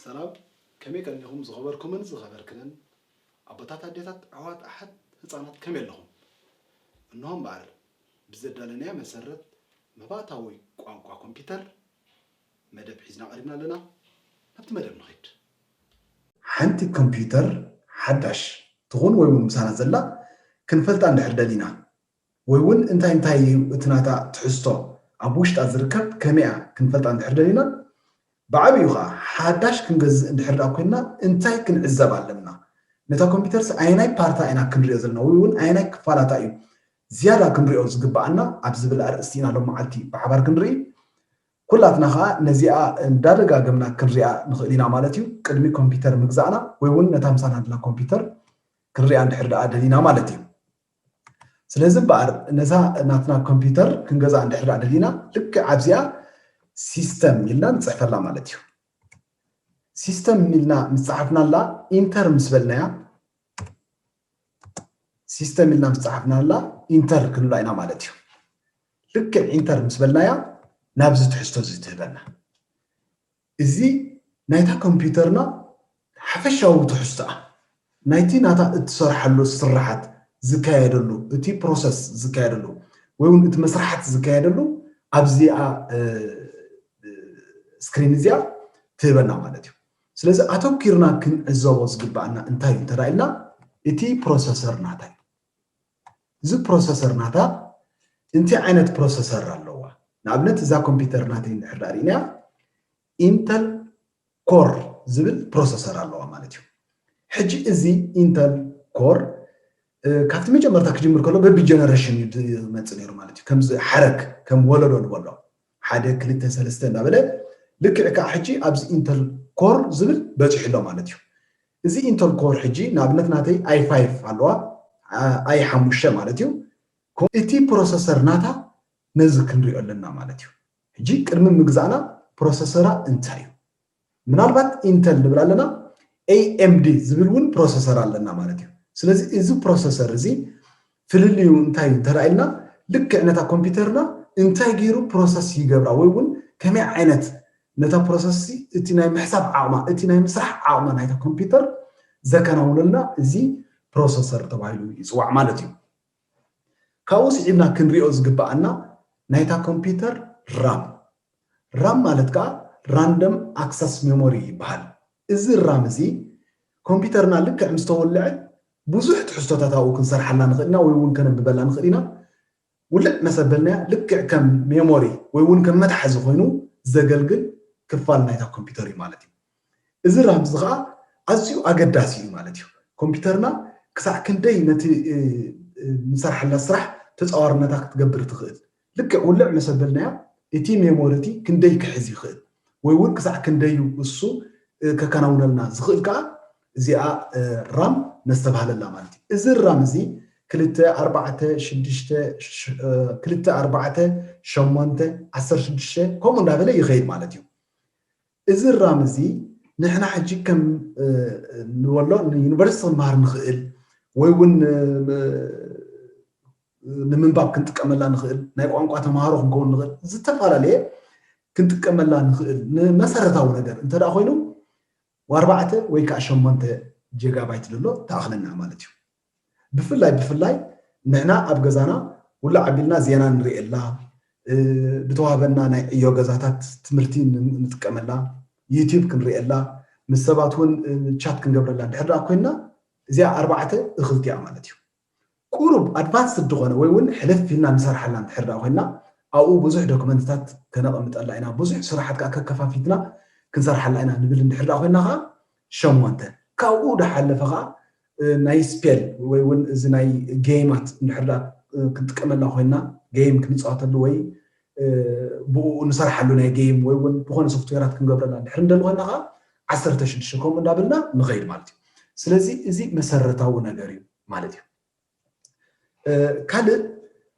ሰላም፣ ከመይ ቀኒኹም ዝኸበርኩምን ዝኸበርክንን ኣቦታት፣ ኣዴታት፣ ኣሕዋት፣ ኣሓት፣ ህፃናት ከመይ ኣለኹም? እንሆ እምበኣር ብዘዳለናዮ መሰረት መባእታዊ ቋንቋ ኮምፒውተር መደብ ሒዝና ቀሪብና ኣለና። ናብቲ መደብ ንኸይድ። ሓንቲ ኮምፒውተር ሓዳሽ ትኹን ወይ እውን ምሳና ዘላ ክንፈልጣ እንድሕር ደሊና፣ ወይ እውን እንታይ እንታይ እዩ እቲ ናታ ትሕዝቶ ኣብ ውሽጣ ዝርከብ ከመይ እያ ክንፈልጣ እንድሕር ደሊና፣ ብዓብዩ ከዓ ሓዳሽ ክንገዝእ እንድሕር ደኣ ኮይንና እንታይ ክንዕዘብ ኣለና? ነታ ኮምፒውተርስ ኣየናይ ፓርታ ኢና ክንሪኦ ዘለና ወይ እውን ኣየናይ ክፋላታ እዩ ዝያዳ ክንሪኦ ዝግባኣና ኣብ ዝብል ኣርእስቲ ኢና ሎም መዓልቲ ብሓባር ክንርኢ። ኩላትና ከዓ ነዚኣ እንዳደጋገምና ክንሪኣ ንኽእል ኢና ማለት እዩ። ቅድሚ ኮምፒውተር ምግዛእና ወይ እውን ነታ ምሳና ዘላ ኮምፒውተር ክንሪኣ እንድሕር ደኣ ደሊና ማለት እዩ። ስለዚ እምበኣር ነዛ ናትና ኮምፒውተር ክንገዛ እንድሕር ደኣ ደሊና ልክዕ ኣብዚኣ ሲስተም ኢልና ንፅሕፈላ ማለት እዩ። ሲስተም ኢልና ምስ ፀሓፍናላ ኢንተር ምስ በልናያ፣ ሲስተም ኢልና ምስ ፀሓፍናላ ኢንተር ክንብላ ኢና ማለት እዩ። ልክዕ ኢንተር ምስ በልናያ ናብዚ ትሕዝቶ እዚ ትህበና። እዚ ናይታ ኮምፒውተርና ሓፈሻዊ ትሕዝቶኣ፣ ናይቲ ናታ እትሰርሓሉ ስራሓት ዝካየደሉ፣ እቲ ፕሮሰስ ዝካየደሉ ወይ እውን እቲ መስራሓት ዝካየደሉ ኣብዚኣ ስክሪን እዚኣ ትህበና ማለት እዩ። ስለዚ ኣተኪርና ክንዕዘቦ ዝግባኣና እንታይ እዩ እንተ ኢልና፣ እቲ ፕሮሰሰር ናታ እዩ። እዚ ፕሮሰሰር ናታ እንታይ ዓይነት ፕሮሰሰር ኣለዋ? ንኣብነት እዛ ኮምፒውተር ናተይ እንድሕር ዳኣ ርኢናያ ኢንተል ኮር ዝብል ፕሮሰሰር ኣለዋ ማለት እዩ። ሕጂ እዚ ኢንተል ኮር ካብቲ መጀመርታ ክጅምር ከሎ በቢ ጀነሬሽን እዩ ዝመፅእ ነይሩ ማለት እዩ። ከምዚ ሓረግ ከም ወለዶ ንበሎ ሓደ ክልተ ሰለስተ እናበለ ልክዕ ከዓ ሕጂ ኣብዚ ኢንተል ኮር ዝብል በፂሑ ኣሎ ማለት እዩ። እዚ ኢንተል ኮር ሕጂ ንኣብነት ናተይ ኣይ ፋይቭ ኣለዋ፣ ኣይ ሓሙሽተ ማለት እዩ። እቲ ፕሮሰሰር ናታ ነዚ ክንሪኦ ኣለና ማለት እዩ። ሕጂ ቅድሚ ምግዛእና ፕሮሰሰራ እንታይ እዩ? ምናልባት ኢንተል ንብል ኣለና፣ ኤ ኤም ዲ ዝብል እውን ፕሮሰሰር ኣለና ማለት እዩ። ስለዚ እዚ ፕሮሰሰር እዚ ፍልልዩ እንታይ እዩ እንተ ኢልና፣ ልክዕ ነታ ኮምፒውተርና እንታይ ገይሩ ፕሮሰስ ይገብራ ወይ እውን ከመይ ዓይነት ነታ ፕሮሰስ እቲ ናይ ምሕሳብ ዓቕማ፣ እቲ ናይ ምስራሕ ዓቕማ ናይታ ኮምፒውተር ዘከናውነልና እዚ ፕሮሰሰር ተባሂሉ ይፅዋዕ ማለት እዩ። ካብኡ ስዒብና ክንሪኦ ዝግባኣና ናይታ ኮምፒውተር ራም። ራም ማለት ከዓ ራንደም ኣክሰስ ሜሞሪ ይበሃል። እዚ ራም እዚ ኮምፒውተርና ልክዕ ምስ ተወልዐ ብዙሕ ትሕዝቶታት ኣብኡ ክንሰርሓላ ንኽእል ኢና ወይ እውን ከነንብበላ ንኽእል ኢና። ውልዕ መሰበልናያ ልክዕ ከም ሜሞሪ ወይ እውን ከም መትሓዚ ኮይኑ ዘገልግል ክፋል ናይታ ኮምፒውተር እዩ ማለት እዩ። እዚ ራም እዚ ከዓ ኣዝዩ ኣገዳሲ እዩ ማለት እዩ። ኮምፒውተርና ክሳዕ ክንደይ ነቲ ንሰርሓላ ስራሕ ተፃዋርነታ ክትገብር ትኽእል፣ ልክዕ ውልዕ መሰበልናያ እቲ ሜሞሪ እቲ ክንደይ ክሕዝ ይኽእል ወይ እውን ክሳዕ ክንደዩ እሱ ከከናውነልና ዝኽእል ከዓ እዚኣ ራም ነስተባህለላ ማለት እዩ። እዚ ራም እዚ ክልተ ኣርባዕተ ሽዱሽተ ክልተ ኣርባዕተ ሸሞንተ ዓሰርተ ሽዱሽተ ከምኡ እንዳበለ ይኸይድ ማለት እዩ። እዚ ራም እዚ ንሕና ሕጂ ከም ንበሎ ንዩኒቨርሲቲ ክንመሃር ንኽእል ወይ እውን ንምንባብ ክንጥቀመላ ንኽእል፣ ናይ ቋንቋ ተምሃሮ ክንከውን ንኽእል፣ ዝተፈላለየ ክንጥቀመላ ንኽእል ንመሰረታዊ ነገር እንተ ደኣ ኮይኑ ኣርባዕተ ወይ ከዓ ሸሞንተ ጀጋባይት ዘሎ ተኣኽለና ማለት እዩ። ብፍላይ ብፍላይ ንሕና ኣብ ገዛና ውላዕ ኣቢልና ዜና ንርእየላ፣ ብተዋህበና ናይ ዕዮ ገዛታት ትምህርቲ ንጥቀመላ፣ ዩቲዩብ ክንርእየላ፣ ምስ ሰባት እውን ቻት ክንገብረላ እንድሕር ደኣ ኮይንና እዚኣ ኣርባዕተ እኽልቲ እያ ማለት እዩ። ቁሩብ ኣድቫንስድ ዝኾነ ወይ እውን ሕልፍ ኢልና ንሰርሓላ እንድሕር ደኣ ኮይንና ኣብኡ ብዙሕ ዶክመንትታት ከነቐምጠላ ኢና፣ ብዙሕ ስራሓት ከዓ ከከፋፊትና ክንሰርሓላ ኢና ንብል እንድሕር ደኣ ኮይንና ከዓ ሸሞንተ። ካብኡ ደሓለፈ ከዓ ናይ ስፔል ወይ እውን እዚ ናይ ጌይማት እንድሕር ደኣ ክንጥቀመላ ኮይንና ጌይም ክንፃወተሉ ወይ ብኡ ንሰርሓሉ ናይ ጌይም ወይ እውን ብኾነ ሶፍትዌራት ክንገብረላ እንድሕር እንደሊ ኮይንና ከዓ ዓሰርተ ሽዱሽተ ከምኡ እንዳበልና ንኸይድ ማለት እዩ። ስለዚ እዚ መሰረታዊ ነገር እዩ ማለት እዩ። ካልእ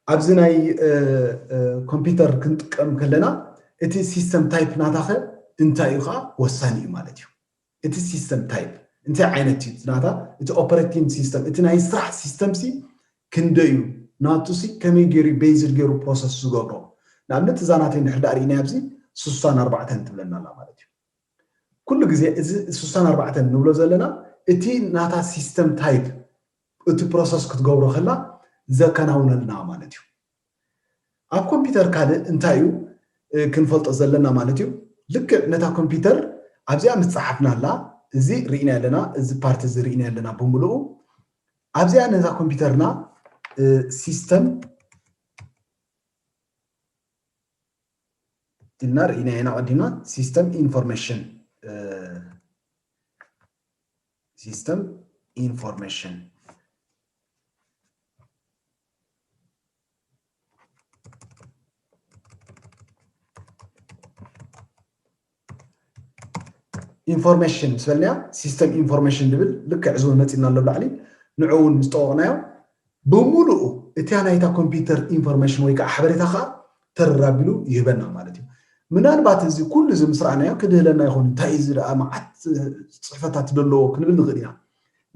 ኣብዚ ናይ ኮምፒውተር ክንጥቀም ከለና እቲ ሲስተም ታይፕ ናታኸ እንታይ እዩ ከዓ ወሳኒ እዩ ማለት እዩ። እቲ ሲስተም ታይፕ እንታይ ዓይነት እዩ ናታ፣ እቲ ኦፐሬቲንግ ሲስተም፣ እቲ ናይ ስራሕ ሲስተም ሲ ክንደይ እዩ ናቱ ሲ ከመይ ገይሩ based ገይሩ process ዝገብሮ። ንኣብነት እዛ ናተይ እንድሕር ዳኣ ርኢና ኣብዚ ስሳን ኣርባዕተን ትብለና ኣላ ማለት እዩ። ኩሉ ግዜ እዚ ስሳን ኣርባዕተን ንብሎ ዘለና እቲ ናታ system type እቲ process ክትገብሮ ከላ ዘከናውነልና ማለት እዩ። ኣብ ኮምፒውተር ካልእ እንታይ እዩ ክንፈልጦ ዘለና ማለት እዩ። ልክዕ ነታ ኮምፒውተር ኣብዚኣ ምስ ጸሓፍና ኣላ እዚ ርኢና ኣለና፣ እዚ ፓርቲ እዚ ርኢና ኣለና ብምልኡ ኣብዚኣ ነዛ ኮምፒውተርና system ኢልና ርኢና ኢና ቀዲምና። System information system information information ምስ በልናያ system information ዝብል ልክዕ እዚ እውን መፂና ኣሎ ብላዕሊ። ንዑ እውን ምስ ጠወቕናዮ ብምሉኡ እቲያ ናይታ ኮምፒውተር information ወይ ከዓ ሓበሬታ ከዓ ተረራቢሉ ይህበና ማለት እዩ። ምናልባት እዚ ኩሉ እዚ ምስ ረኣናዮ ክድህለና ይኸውን፣ እንታይ እዚ ደኣ መዓት ፅሕፈታት ዘለዎ ክንብል ንኽእል ኢና።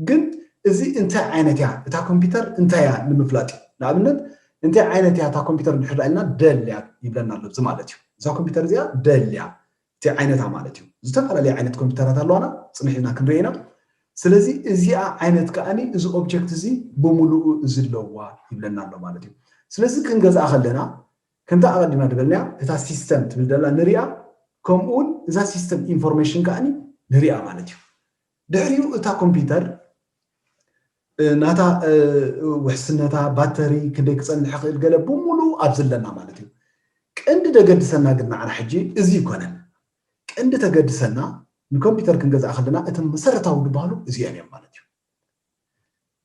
ግን እዚ እንታይ ዓይነት እያ እታ ኮምፒውተር እንታይ እያ ንምፍላጥ እዩ። ንኣብነት እንታይ ዓይነት እያ እታ ኮምፒውተር እንድሕር ኢልና ደል እያ ይብለና ኣሎ። እዚ ማለት እዩ እዛ ኮምፒውተር እዚኣ ደል እያ እቲ ዓይነታ ማለት እዩ። ዝተፈላለዩ ዓይነት ኮምፒውተራት ኣለዋና ፅንሕ ኢልና ክንርኢ ኢና። ስለዚ እዚኣ ዓይነት ከዓኒ እዚ ኦብጀክት እዚ ብምሉኡ እዚ ኣለዋ ይብለና ኣሎ ማለት እዩ። ስለዚ ክንገዝኣ ከለና ከምታ ኣቐዲምና ዝበልናያ እታ system ትብል ደላ ንሪኣ፣ ከምኡ እውን እዛ system information ከዓኒ ንሪኣ ማለት እዩ። ድሕሪኡ እታ ኮምፒውተር ናታ ውሕስነታ ባተሪ ክንደይ ክፀንሕ ይኽእል ገለ ብምሉኡ ኣብዚ ኣለና ማለት እዩ። ቀንዲ ደገድሰና ግን ንዓና ሕጂ እዚ ይኮነን። ቀንዲ ተገድሰና ንኮምፒውተር ክንገዝኣ ከለና እቶም መሰረታዊ ዝበሃሉ እዚኦም እዮም ማለት እዩ።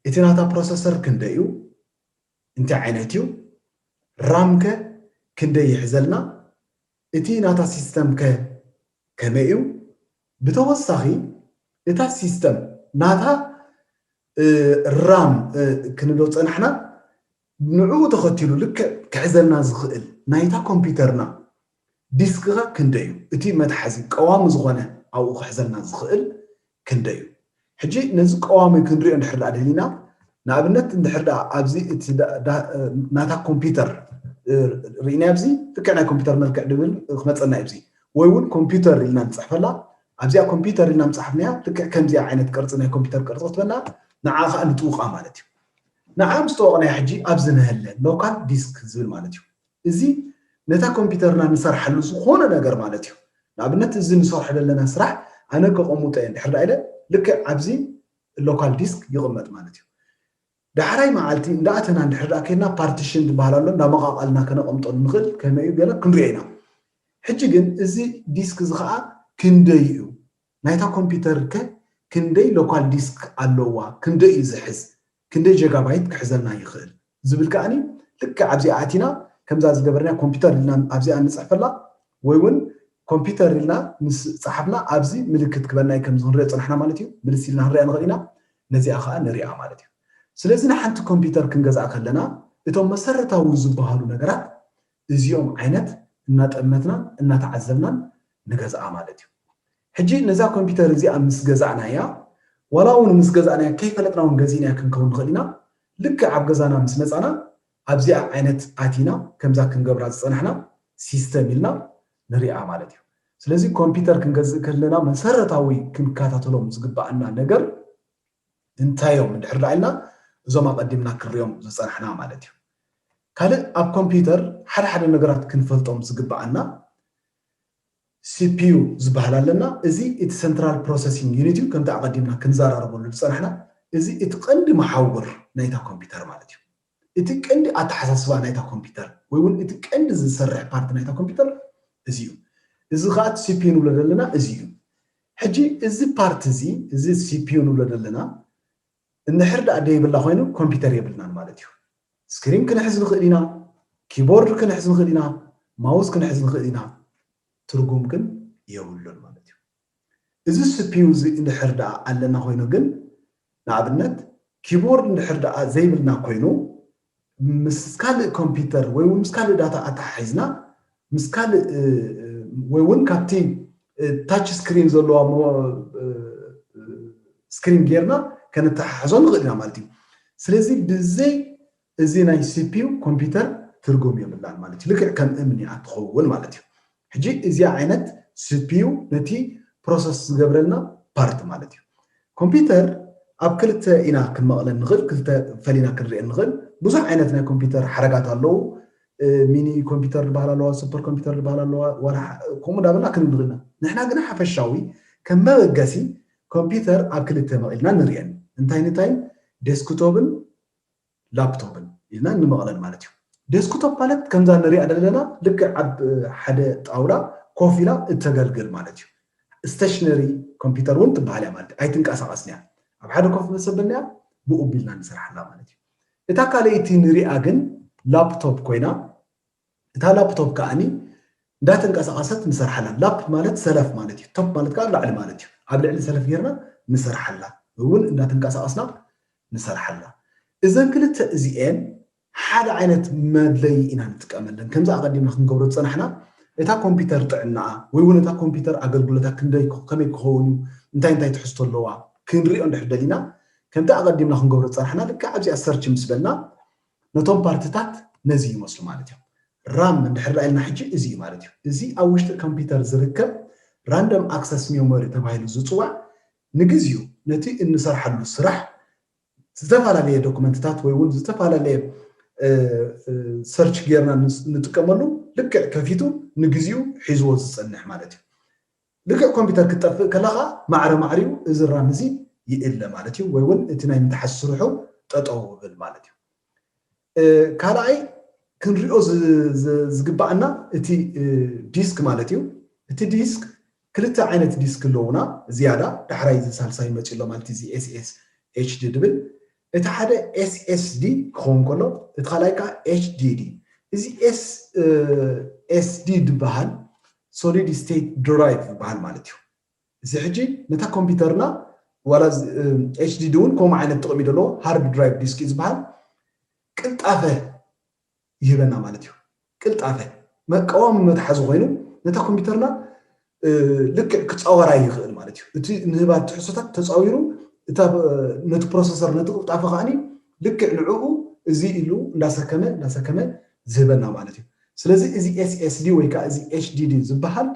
እቲ ናታ ፕሮሰሰር ክንደይ እዩ፣ እንታይ ዓይነት እዩ፣ ራም ከ ክንደይ ይሕዘልና፣ እቲ ናታ ሲስተም ከ ከመይ እዩ። ብተወሳኺ እታ ሲስተም ናታ ራም ክንብሎ ዝፀናሕና ንዕኡ ተኸቲሉ ልክዕ ክሕዘልና ዝኽእል ናይታ ኮምፒውተርና ዲስክኻ ክንደይ እዩ፣ እቲ መትሓዚ ቀዋሚ ዝኾነ ኣብኡ ክሕዘልና ዝኽእል ክንደይ እዩ። ሕጂ ነዚ ቀዋሚ ክንሪኦ እንድሕር ደኣ ደሊና፣ ንኣብነት እንድሕር ደኣ ኣብዚ እቲ ናታ ኮምፒውተር ርኢና ኣብዚ ልክዕ ናይ ኮምፒውተር መልክዕ ድብል ክመፀና እዩ። ወይ እውን ኮምፒውተር ኢልና ንፅሕፈላ። ኣብዚኣ ኮምፒውተር ኢልና ምፅሓፍናያ ልክዕ ከምዚኣ ዓይነት ቅርፂ ናይ ኮምፒውተር ቅርፂ ክትበና ንዓ ከዓ ንጥውቃ ማለት እዩ። ንዓ ምስ ጠወቕናያ ሕጂ ኣብዚ ንህለ ሎካል ዲስክ ዝብል ማለት እዩ። እዚ ነታ ኮምፒውተርና ንሰርሓሉ ዝኾነ ነገር ማለት እዩ። ንኣብነት እዚ ንሰርሖ ዘለና ስራሕ ኣነ ከቐምጦ እየ እንድሕር ደኣ ኢለ ልክዕ ኣብዚ ሎካል ዲስክ ይቕመጥ ማለት እዩ። ዳሕራይ መዓልቲ እንዳኣተና እንድሕር ደኣ ከድና ፓርቲሽን ዝበሃል ኣሎ እንዳመቓቐልና ከነቐምጠሉ ንኽእል ከመይ እዩ ገለ ክንሪኦ ኢና። ሕጂ ግን እዚ ዲስክ እዚ ከዓ ክንደይ እዩ፣ ናይታ ኮምፒውተር ከ ክንደይ ሎካል ዲስክ ኣለዋ፣ ክንደይ እዩ ዝሕዝ፣ ክንደይ ጀጋባይት ክሕዘልና ይኽእል ዝብል ከዓኒ ልክዕ ኣብዚኣ ኣቲና ከምዛ ዝገበርና ኮምፒውተር ኢልና ኣብዚኣ እንፅሕፈላ ወይ እውን ኮምፒውተር ኢልና ምስ ፀሓፍና ኣብዚ ምልክት ክበናይ ከም ዝንሪኦ ፅናሕና ማለት እዩ። ምልስ ኢልና ንሪኣ ንኽእል ኢና። ነዚኣ ከዓ ንሪኣ ማለት እዩ። ስለዚ ንሓንቲ ኮምፒውተር ክንገዝኣ ከለና እቶም መሰረታዊ ዝበሃሉ ነገራት እዚኦም ዓይነት እናጠመትና እናተዓዘብናን ንገዝኣ ማለት እዩ። ሕጂ ነዛ ኮምፒውተር እዚኣ ምስ ገዛእናያ ዋላ እውን ምስ ገዛእናያ ከይፈለጥና እውን ገዚእናያ ክንከውን ንኽእል ኢና። ልክዕ ኣብ ገዛና ምስ መፃና ኣብዚኣ ዓይነት ኣቲና ከምዛ ክንገብራ ዝፀናሕና ሲስተም ኢልና ንሪኣ ማለት እዩ። ስለዚ ኮምፒውተር ክንገዝእ ከለና መሰረታዊ ክንከታተሎም ዝግባኣና ነገር እንታይ እዮም እንድሕር ደኣ ኢልና እዞም ኣቐዲምና ክንሪኦም ዝፀናሕና ማለት እዩ። ካልእ ኣብ ኮምፒውተር ሓደ ሓደ ነገራት ክንፈልጦም ዝግባኣና ሲፒዩ ዝበሃል ኣለና። እዚ እቲ ሰንትራል ፕሮሰሲንግ ዩኒት እዩ። ከምቲ ኣቐዲምና ክንዘራረበሉ ዝፀናሕና እዚ እቲ ቀንዲ መሓውር ናይታ ኮምፒውተር ማለት እዩ። እቲ ቀንዲ ኣተሓሳስባ ናይታ ኮምፒውተር ወይ እውን እቲ ቀንዲ ዝሰርሕ ፓርቲ ናይታ ኮምፒውተር እዚ እዩ። እዚ ከዓ እቲ ሲፒዩ ንብሎ ዘለና እዚ እዩ። ሕጂ እዚ ፓርቲ እዚ እዚ ሲፒዩ ንብሎ ዘለና እንድሕር ደኣ ደይብላ ኮይኑ ኮምፒውተር የብልናን ማለት እዩ። ስክሪን ክንሕዝ ንኽእል ኢና፣ ኪቦርድ ክንሕዝ ንኽእል ኢና፣ ማውስ ክንሕዝ ንኽእል ኢና፣ ትርጉም ግን የብሉን ማለት እዩ። እዚ ስፒዩ እዚ እንድሕር ደኣ ኣለና ኮይኑ ግን ንኣብነት ኪቦርድ እንድሕር ደኣ ዘይብልና ኮይኑ ምስ ካልእ ኮምፒውተር ወይ እውን ምስ ካልእ ዳታ ኣተሓሒዝና ምስ ካልእ ወይ እውን ካብቲ ታች ስክሪን ዘለዋ ስክሪን ጌርና ከነተሓሕዞ ንኽእል ኢና ማለት እዩ። ስለዚ ብዘይ እዚ ናይ ሲፒዩ ኮምፒውተር ትርጉም የብላን ማለት እዩ። ልክዕ ከም እምኒ እያ ትኸውን ማለት እዩ። ሕጂ እዚኣ ዓይነት ሲፒዩ ነቲ ፕሮሰስ ዝገብረልና ፓርት ማለት እዩ። ኮምፒውተር ኣብ ክልተ ኢና ክንመቕለን ንኽእል፣ ክልተ ፈሊና ክንሪኦ ንኽእል። ብዙሕ ዓይነት ናይ ኮምፒውተር ሓረጋት ኣለዉ። ሚኒ ኮምፒውተር ዝበሃል ኣለዋ፣ ሱፐር ኮምፒውተር ዝበሃል ኣለዋ፣ ከምኡ እንዳበልና ክንብል ንኽእል ኢና። ንሕና ግና ሓፈሻዊ ከም መበገሲ ኮምፒውተር ኣብ ክልተ መቒልና ንሪአን። እንታይ እንታይ? ዴስክቶፕን ላፕቶፕን ኢልና ንመቐለን ማለት እዩ። ዴስክቶፕ ማለት ከምዛ ንሪኣ ዘለና ልክዕ ኣብ ሓደ ጣውላ ኮፍ ኢላ እተገልግል ማለት እዩ። ስቴሽነሪ ኮምፒውተር እውን ትበሃል እያ ማለት እዩ። ኣይትንቀሳቐስን እያ። ኣብ ሓደ ኮፍ መሰበልና እያ፣ ብኡ ቢልና ንሰርሓላ ማለት እዩ። እታ ካልኣይቲ ንሪኣ ግን ላፕቶፕ ኮይና፣ እታ ላፕቶፕ ከዓኒ እንዳተንቀሳቐሰት ንሰርሓላ። ላፕ ማለት ሰለፍ ማለት እዩ። ቶፕ ማለት ከዓ ላዕሊ ማለት እዩ። ኣብ ልዕሊ ሰለፍ ጌርና ንሰርሓላ፣ እውን እንዳተንቀሳቐስና ንሰርሓላ። እዘን ክልተ እዚኤን ሓደ ዓይነት መድለይ ኢና ንጥቀመለን። ከምዚ ኣቐዲምና ክንገብሮ ዝፀናሕና እታ ኮምፒውተር ጥዕናኣ ወይ እውን እታ ኮምፒውተር ኣገልግሎታ ክንደይ ከመይ ክኸውን እዩ፣ እንታይ እንታይ ትሕዝቶ ኣለዋ ክንሪኦ እንድሕር ደሊና፣ ከምቲ ኣቐዲምና ክንገብሮ ዝፀናሕና ልክዕ ኣብዚኣ ሰርች ምስ በልና ነቶም ፓርትታት ነዚ ይመስሉ ማለት እዮም። ራም እንድሕር ኢልና ሕጂ እዚ እዩ ማለት እዩ። እዚ ኣብ ውሽጢ ኮምፒውተር ዝርከብ ራንደም ኣክሰስ ሜሞሪ ተባሂሉ ዝፅዋዕ ንግዚኡ ነቲ እንሰርሓሉ ስራሕ ዝተፈላለየ ዶክመንትታት ወይ እውን ዝተፈላለየ ሰርች ጌርና ንጥቀመሉ ልክዕ ከፊቱ ንግዚኡ ሒዝዎ ዝፀንሕ ማለት እዩ። ልክዕ ኮምፒውተር ክትጠፍእ ከላ ከዓ ማዕረ ማዕሪኡ እዚ ራም እዚ ይእለ ማለት እዩ፣ ወይ እውን እቲ ናይ ምትሓዝ ስርሑ ጠጠው ይብል ማለት እዩ። ካልኣይ ክንሪኦ ዝግባኣና እቲ ዲስክ ማለት እዩ። እቲ ዲስክ ክልተ ዓይነት ዲስክ ኣለውና ዝያዳ፣ ዳሕራይ እዚ ሳልሳይ መፂ ኣሎ ማለት እዚ ኤስኤስ ኤችዲ ድብል። እቲ ሓደ ኤስኤስዲ ክኸውን ከሎ እቲ ካልኣይ ከዓ ኤችዲዲ። እዚ ኤስኤስዲ ዝበሃል ሶሊድ ስቴት ድራይቭ ዝበሃል ማለት እዩ። እዚ ሕጂ ነታ ኮምፒውተርና ዋላ ኤችዲዲ እውን ከምኡ ዓይነት ጥቕሚ ዘለዎ ሃርድ ድራይቭ ዲስክ እዩ ዝበሃል። ቅልጣፈ ይህበና ማለት እዩ። ቅልጣፈ መቃወሚ መትሓዚ ኮይኑ ነታ ኮምፒውተርና ልክዕ ክፃወራ ይኽእል ማለት እዩ። እቲ ንህባ ትሕዝቶታት ተፃዊሩ ነቲ ፕሮሰሰር ነቲ ቅልጣፈ ከዓኒ ልክዕ ንዕኡ እዚ ኢሉ እንዳሰከመ እንዳሰከመ ዝህበና ማለት እዩ። ስለዚ እዚ ኤስኤስዲ ወይ ከዓ እዚ ኤችዲዲ ዝበሃል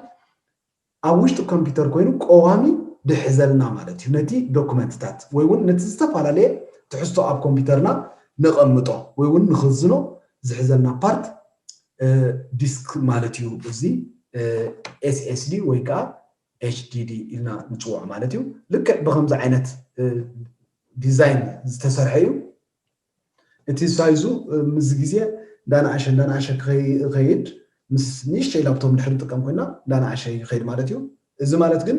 ኣብ ውሽጢ ኮምፒውተር ኮይኑ ቀዋሚ ድሕዘልና ማለት እዩ። ነቲ ዶክመንትታት ወይ እውን ነቲ ዝተፈላለየ ትሕዝቶ ኣብ ኮምፒውተርና ነቐምጦ ወይ እውን ንኽዝኖ ዝሕዘልና ፓርት ዲስክ ማለት እዩ። እዚ ኤስኤስዲ ወይ ከዓ ኤችዲዲ ኢልና ንፅውዖ ማለት እዩ። ልክዕ ብከምዚ ዓይነት ዲዛይን ዝተሰርሐ እዩ። እቲ ሳይዙ ምስ ግዜ እንዳንኣሸ እንዳንኣሸ ክኸይድ ምስ ንእሽተይ ላፕቶፕ ድሕር ንጥቀም ኮይና እንዳንኣሸ ይኸይድ ማለት እዩ። እዚ ማለት ግን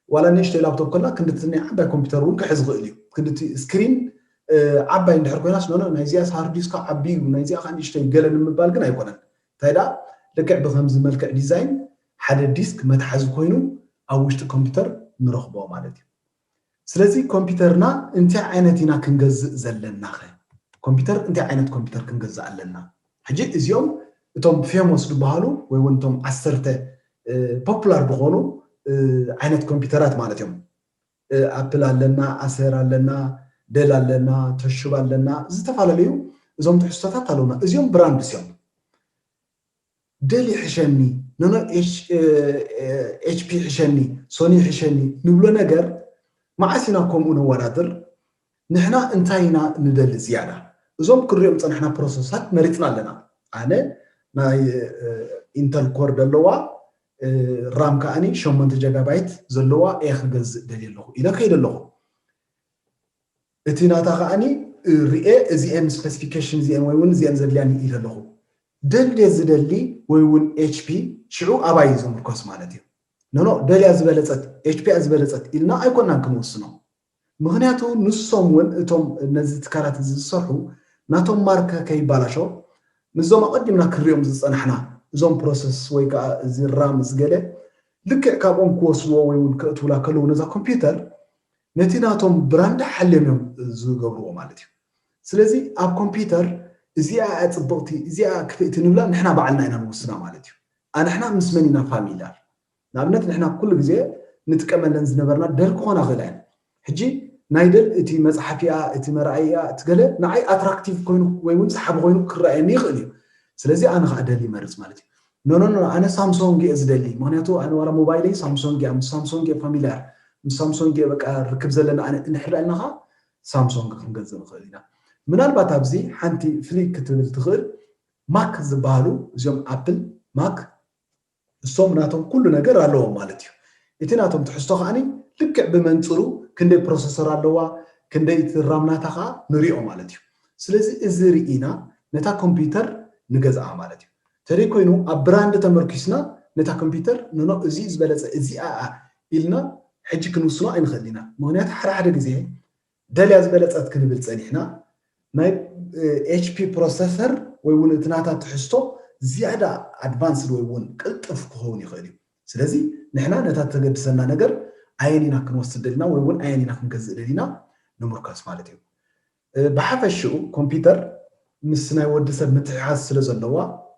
ዋላ ንእሽተይ ላፕቶፕ ከላ ክንድቲ ናይ ዓባይ ኮምፒውተር እውን ክሕዝ ይኽእል እዩ። ክንድቲ ስክሪን ዓባይ እንድሕር ኮይናስ ኖኖ ናይዚኣስ ሃርድ ዲስካ ዓቢ እዩ ናይዚኣ ከዓ ንእሽተይ ገለ ንምባል ግን ኣይኮነን። እንታይ ደኣ ልክዕ ብከምዚ መልክዕ ዲዛይን ሓደ ዲስክ መትሓዚ ኮይኑ ኣብ ውሽጢ ኮምፒውተር ንረኽቦ ማለት እዩ። ስለዚ ኮምፒውተርና እንታይ ዓይነት ኢና ክንገዝእ ዘለናኸ? ኮምፒውተር እንታይ ዓይነት ኮምፒውተር ክንገዝእ ኣለና? ሕጂ እዚኦም እቶም ፌሞስ ዝበሃሉ ወይ እውን እቶም ዓሰርተ ፖፑላር ዝኾኑ ዓይነት ኮምፒውተራት ማለት እዮም። ኣፕል ኣለና፣ ኣሰር ኣለና፣ ደል ኣለና፣ ተሹብ ኣለና፣ ዝተፈላለዩ እዞም ትሕዝቶታት ኣለውና። እዚኦም ብራንድስ እዮም። ደል ይሕሸኒ፣ ኖኖ ኤችፒ ይሕሸኒ፣ ሶኒ ይሕሸኒ ንብሎ ነገር መዓስ ኢና ከምኡ ነወዳድር? ንሕና እንታይ ኢና ንደሊ ዝያዳ? እዞም ክሪኦም ዝፀናሕና ፕሮሰሳት መሪፅና ኣለና። ኣነ ናይ ኢንተል ኮር ዘለዋ ራም ከዓኒ ሸሞንተ ጀጋባይት ዘለዋ እየ ክገዝእ ደልየ ኣለኹ ኢለ ከይደ ኣለኹ። እቲ ናታ ከዓኒ ርኤ እዚኤን ስፔሲፊኬሽን እዚኤን ወይ እውን እዚኤን ዘድልያኒ ኢለ ኣለኹ። ደልየ ዝደሊ ወይ እውን ኤችፒ ሽዑ ኣባይ እዩ ዝምርኮስ ማለት እዩ። ኖኖ ደልያ ዝበለፀት ኤችፒ እያ ዝበለፀት ኢልና ኣይኮናን ክንወስኖ። ምክንያቱ ንሶም እውን እቶም ነዚ ትካላት እዚ ዝሰርሑ ናቶም ማርከ ከይባላሾ ምስዞም ኣቐዲምና ክንሪኦም ዝፀናሕና እዞም ፕሮሰስ ወይ ከዓ እዚ ራም ዝገለ ልክዕ ካብኦም ክወስድዎ ወይ እውን ክእትውላ ከለዉ ነዛ ኮምፒውተር ነቲ ናቶም ብራንድ ሓልዮም እዮም ዝገብርዎ ማለት እዩ። ስለዚ ኣብ ኮምፒውተር እዚኣ እያ ፅብቕቲ እዚኣ ክፍእቲ ንብላ ንሕና ባዕልና ኢና ንውስና ማለት እዩ። ኣንሕና ምስ መን ኢና ፋሚላር? ንኣብነት ንሕና ኩሉ ግዜ ንጥቀመለን ዝነበርና ደል ክኾና ክእላ እየን። ሕጂ ናይ ደል እቲ መፅሓፊኣ እቲ መርኣያ እቲ ገለ ንዓይ ኣትራክቲቭ ኮይኑ ወይ እውን ሰሓቢ ኮይኑ ክረኣየኒ ይኽእል እዩ። ስለዚ ኣነ ከዓ ደል ይመርፅ ማለት እዩ። ኖ ኖ ኖ ኣነ ሳምሶንግ እየ ዝደሊ፣ ምክንያቱ ኣነ ዋላ ሞባይለይ ሳምሶንግ እያ፣ ምስ ሳምሶንግ እየ ፋሚልያር፣ ምስ ሳምሶንግ እየ በቃ ርክብ ዘለና ኣነ እንድሕር ኢልና ከዓ ሳምሶንግ ክንገዝእ ንኽእል ኢና። ምናልባት ኣብዚ ሓንቲ ፍልይ ክትብል ትኽእል ማክ ዝበሃሉ እዚኦም ኣፕል ማክ እሶም ናቶም ኩሉ ነገር ኣለዎም ማለት እዩ። እቲ ናቶም ትሕዝቶ ከዓኒ ልክዕ ብመንፅሩ ክንደይ ፕሮሰሰር ኣለዋ ክንደይ እቲ ራም ናታ ከዓ ንሪኦ ማለት እዩ። ስለዚ እዚ ርኢና ነታ ኮምፒውተር ንገዝኣ ማለት እዩ። ተደይ ኮይኑ ኣብ ብራንድ ተመርኪስና ነታ ኮምፒውተር ንኖ እዚ ዝበለፀ እዚኣ ኢልና ሕጂ ክንውስኖ ኣይንኽእል ኢና። ምክንያቱ ሓደ ሓደ ግዜ ደልያ ዝበለፀት ክንብል ፀኒሕና ናይ ኤች ፒ ፕሮሰሰር ወይ እውን እቲ ናታ ትሕዝቶ ዝያዳ ኣድቫንስድ ወይ እውን ቅልጥፍ ክኸውን ይኽእል እዩ። ስለዚ ንሕና ነታ ተገድሰና ነገር ኣየን ኢና ክንወስድ ደሊና ወይ እውን ኣየን ኢና ክንገዝእ ደሊና ንምርኮስ ማለት እዩ። ብሓፈሽኡ ኮምፒውተር ምስ ናይ ወዲ ሰብ ምትሕሓዝ ስለ ዘለዋ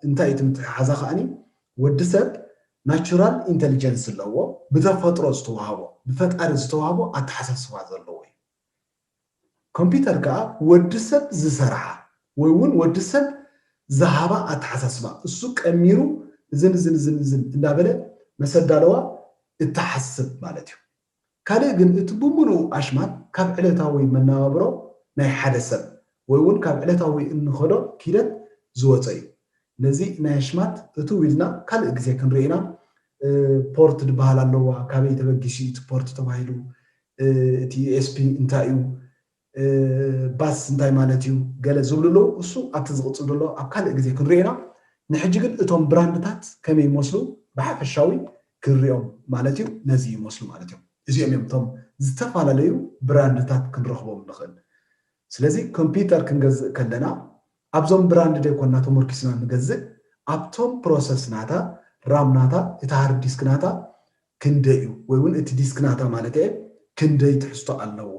እንታይ እቲ ምትሕሓዛ ከዓኒ ወዲ ሰብ ናቹራል ኢንቴሊጀንስ ኣለዎ፣ ብተፈጥሮ ዝተዋህቦ ብፈጣሪ ዝተዋህቦ ኣተሓሳስባ ዘለዎ እዩ። ኮምፒውተር ከዓ ወዲ ሰብ ዝሰርሓ ወይ እውን ወዲ ሰብ ዝሃባ ኣተሓሳስባ እሱ ቀሚሩ እዝን እዝን እዝን እዝን እንዳበለ መሰዳለዋ እተሓስብ ማለት እዩ። ካልእ ግን እቲ ብምሉኡ ኣሽማት ካብ ዕለታዊ መነባብሮ ናይ ሓደ ሰብ ወይ እውን ካብ ዕለታዊ እንኸዶ ኪደት ዝወፀ እዩ። ነዚ ናይ ኣሽማት እትው ኢልና ካልእ ግዜ ክንርኢ ኢና። ፖርት ዝበሃል ኣለዋ፣ ካበይ ተበጊሱ እቲ ፖርት ተባሂሉ፣ እቲ ዩ ኤስ ቢ እንታይ እዩ፣ ባስ እንታይ ማለት እዩ፣ ገለ ዝብሉ ኣለዉ። እሱ ኣብቲ ዝቕፅል ዘሎ ኣብ ካልእ ግዜ ክንሪኦ ኢና። ንሕጂ ግን እቶም ብራንድታት ከመይ ይመስሉ ብሓፈሻዊ ክንሪኦም ማለት እዩ። ነዚ ይመስሉ ማለት እዮም። እዚኦም እዮም እቶም ዝተፈላለዩ ብራንድታት ክንረኽቦም ንኽእል። ስለዚ ኮምፒውተር ክንገዝእ ከለና ኣብዞም ብራንድ ደይኮና ተመርኪስና ንገዝእ፣ ኣብቶም ፕሮሰስ ናታ፣ ራም ናታ፣ እቲ ሃርድ ዲስክ ናታ ክንደይ እዩ ወይ እውን እቲ ዲስክ ናታ ማለት እየ ክንደይ ትሕዝቶ ኣለዎ።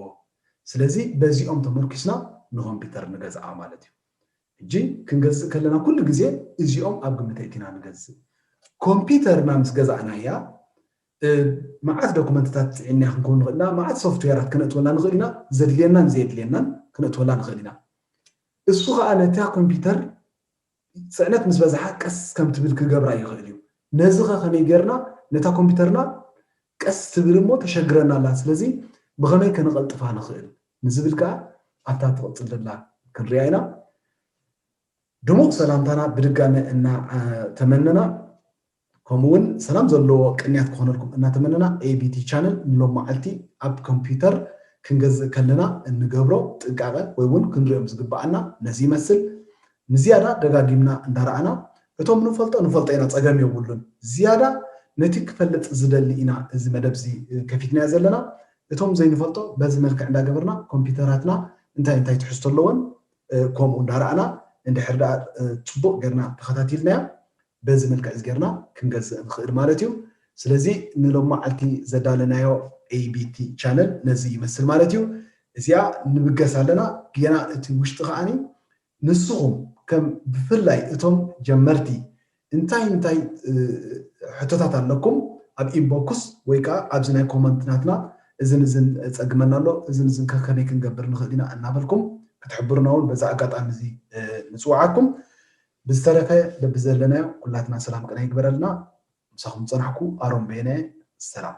ስለዚ በዚኦም ተመርኪስና ንኮምፒውተር ንገዝኣ ማለት እዩ። ሕጂ ክንገዝእ ከለና ኩሉ ግዜ እዚኦም ኣብ ግምት ኣእቲና ንገዝእ። ኮምፒውተርና ምስ ገዛእናያ መዓት ዶኩመንትታት ፅዒንና ክንከውን ንኽእል ኢና፣ መዓት ሶፍትዌራት ክነእትወላ ንኽእል ኢና፣ ዘድልየናን ዘየድልየናን ክነእትወላ ንኽእል ኢና። እሱ ከዓ ነታ ኮምፒውተር ፅዕነት ምስ በዝሓ ቀስ ከም ትብል ክገብራ ይኽእል እዩ። ነዚ ኸ ከመይ ጌርና ነታ ኮምፒውተርና ቀስ ትብል እሞ ተሸግረና ኣላ፣ ስለዚ ብኸመይ ከነቐልጥፋ ንኽእል ንዝብል ከዓ ኣብታ ትቕፅል ዘላ ክንሪኣ ኢና። ድሙቕ ሰላምታና ብድጋመ እናተመነና ከምኡውን ሰላም ዘለዎ ቅንያት ክኾነልኩም እናተመነና ኤቢቲ ቻነል ንሎም መዓልቲ ኣብ ኮምፒውተር ክንገዝእ ከለና እንገብሮ ጥንቃቐ ወይ እውን ክንሪኦም ዝግበኣና ነዚ ይመስል። ንዝያዳ ደጋጊምና እንዳረኣና እቶም ንፈልጦ ንፈልጦ ኢና ፀገም የብሉን። ዝያዳ ነቲ ክፈልጥ ዝደሊ ኢና እዚ መደብ እዚ ከፊትናዮ ዘለና። እቶም ዘይንፈልጦ በዚ መልክዕ እንዳገበርና ኮምፒውተራትና እንታይ እንታይ ትሕዝቶ ኣለወን ከምኡ እንዳረኣና እንድሕር ደኣ ፅቡቕ ጌርና ተኸታቲልናዮ በዚ መልክዕ እዚ ጌርና ክንገዝእ ንኽእል ማለት እዩ። ስለዚ ንሎም መዓልቲ ዘዳለናዮ ኤቢቲ ቻነል ነዚ ይመስል ማለት እዩ። እዚኣ ንብገስ ኣለና። ጌና እቲ ውሽጢ ከዓኒ ንስኹም ከም ብፍላይ እቶም ጀመርቲ እንታይ እንታይ ሕቶታት ኣለኩም ኣብ ኢንቦክስ ወይ ከዓ ኣብዚ ናይ ኮመንት ናትና እዝን እዝን ፀግመና ኣሎ እዝን እዝን ከከመይ ክንገብር ንኽእል ኢና እናበልኩም ክትሕብሩና እውን በዛ ኣጋጣሚ እዚ ንፅውዓኩም። ብዝተረፈ በብዘለናዮ ኩላትና ሰላም ቅነ ይግበረልና። ምሳኹም ዝፀናሕኩ ኣሮን በየነ። ሰላም።